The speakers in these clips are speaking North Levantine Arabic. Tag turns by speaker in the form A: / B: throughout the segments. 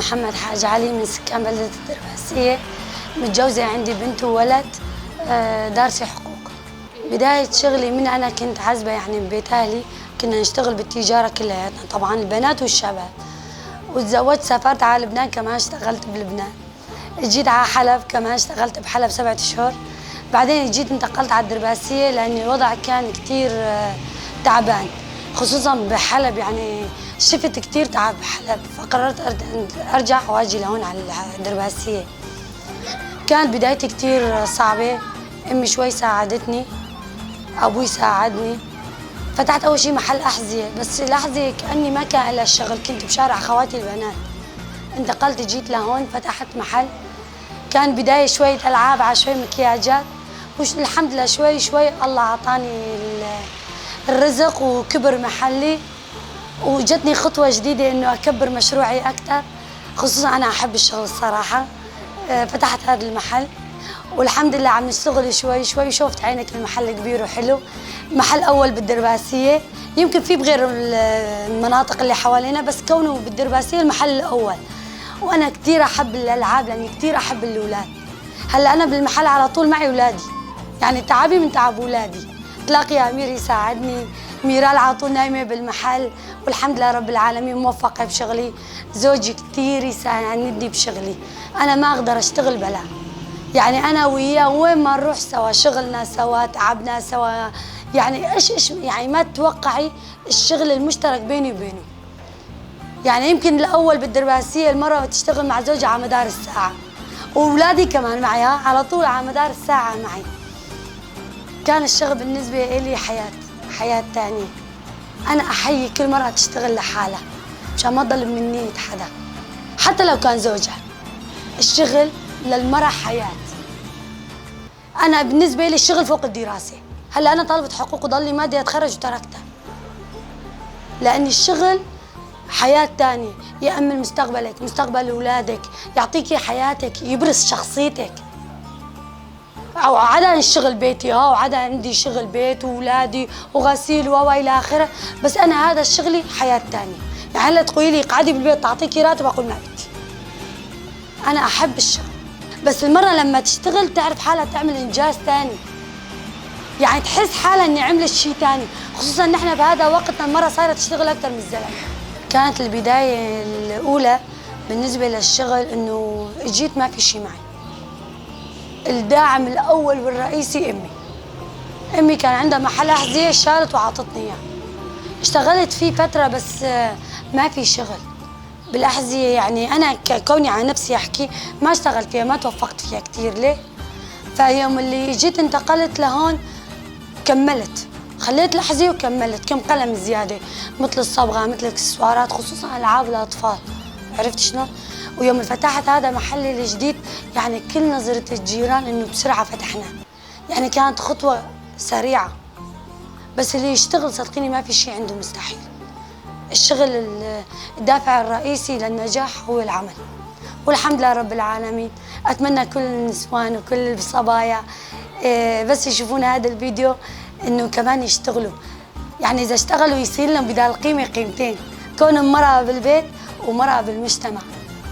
A: محمد حاج علي من سكان بلدة الدرباسية، متجوزة، عندي بنت وولد، دارسة حقوق. بداية شغلي من أنا كنت عزبة، يعني ببيت أهلي كنا نشتغل بالتجارة كلياتنا، طبعاً البنات والشباب. وتزوجت، سافرت على لبنان، كمان اشتغلت بلبنان. جيت على حلب، كمان اشتغلت بحلب 7 أشهر. بعدين جيت انتقلت على الدرباسية لأن الوضع كان كتير تعبان، خصوصاً بحلب، يعني شفت كتير تعب بحلب، فقررت أرجع وأجي لهون على الدرباسية. كانت بدايتي كتير صعبة، أمي شوي ساعدتني، أبوي ساعدني. فتحت أول شي محل أحذية، بس الأحذية كأني ما كان لها شغل، كنت بشارع خواتي البنات. انتقلت جيت لهون فتحت محل، كان بداية شوية ألعاب على شوية مكياجات، الحمد لله شوي شوي الله أعطاني الرزق وكبر محلي، وجتني خطوة جديدة إنه أكبر مشروعي أكثر، خصوصاً أنا أحب الشغل الصراحة. فتحت هذا المحل والحمد لله عم نشتغل شوي شوي، وشوفت عينك المحل كبير وحلو، محل أول بالدرباسية، يمكن في بغير المناطق اللي حوالينا، بس كونه بالدرباسية المحل الأول. وأنا كثير أحب الألعاب لأني كثير أحب الأولاد. هلا أنا بالمحل على طول معي أولادي، يعني تعبي من تعب أولادي، تلاقي أمير يساعدني، ميرال على طول نايمة بالمحل، والحمد لله رب العالمين موفقة بشغلي. زوجي كثير يساعدني بشغلي، أنا ما أقدر أشتغل بلا، يعني أنا وياه وين ما نروح سوا، شغلنا سوا، تعبنا سوا، يعني إيش يعني ما تتوقعي الشغل المشترك بيني وبينه. يعني يمكن الأول بالدرباسية المرأة تشتغل مع زوجها على مدار الساعة، وأولادي كمان معي على طول على مدار الساعة معي. كان الشغل بالنسبة إلي حياة، حياة تانية. أنا أحيي كل مرأة تشتغل لحالها مشان ما تضل منية حدا، حتى لو كان زوجها. الشغل للمرأة حياة. أنا بالنسبة لي الشغل فوق الدراسة. هلا أنا طالبة حقوق وضلي ما بدي أتخرج وتركتها، لأن الشغل حياة تانية، يأمن مستقبلك، مستقبل أولادك، يعطيكي حياتك، يبرز شخصيتك. أو عدا الشغل بيتي، وعدا عندي شغل بيت وأولادي وغسيل و إلى آخره، بس أنا هذا الشغلي حياة تانية. يعني هلا تقولي لي قعدي بالبيت تعطيكي راتب، أقول ما بدي. أنا أحب الشغل، بس المرة لما تشتغل تعرف حالها تعمل إنجاز تاني، يعني تحس حالها إني عملت شيء تاني، خصوصاً نحن بهذا وقتنا المرة صارت تشتغل أكثر من الزلمة. كانت البداية الأولى بالنسبة للشغل إنه جيت ما في شيء معي. الداعم الأول والرئيسي أمي. أمي كان عندها محل أحذية، شالت وعطتني إياه. اشتغلت فيه فترة بس ما في شغل بالأحذية، يعني أنا كوني على نفسي أحكي ما اشتغلت فيها، ما توفقت فيها كثير. ليه؟ فيوم اللي جيت انتقلت لهون كملت، خليت الأحذية وكملت كم قلم زيادة، مثل الصبغة، مثل الاكسسوارات، خصوصاً ألعاب الأطفال. عرفت شلون؟ ويوم فتحت هذا محلي الجديد، يعني كل نظرة الجيران إنه بسرعة فتحنا، يعني كانت خطوة سريعة. بس اللي يشتغل صدقيني ما في شيء عنده مستحيل. الشغل الدافع الرئيسي للنجاح هو العمل، والحمد لله رب العالمين. أتمنى كل النسوان وكل الصبايا بس يشوفون هذا الفيديو إنه كمان يشتغلوا، يعني إذا اشتغلوا يصير لهم بدال قيمة قيمتين، كونهم مرأة بالبيت ومرأة بالمجتمع.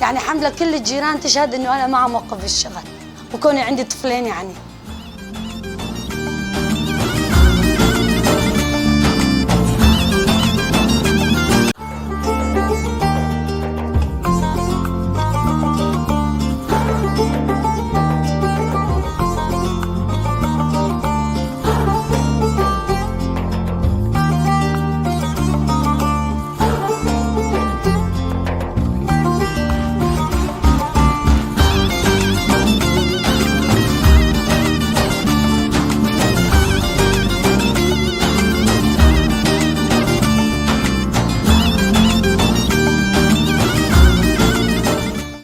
A: يعني الحمد لله كل الجيران تشهد إنه أنا ما عم أوقف بالشغل، وكوني عندي طفلين يعني.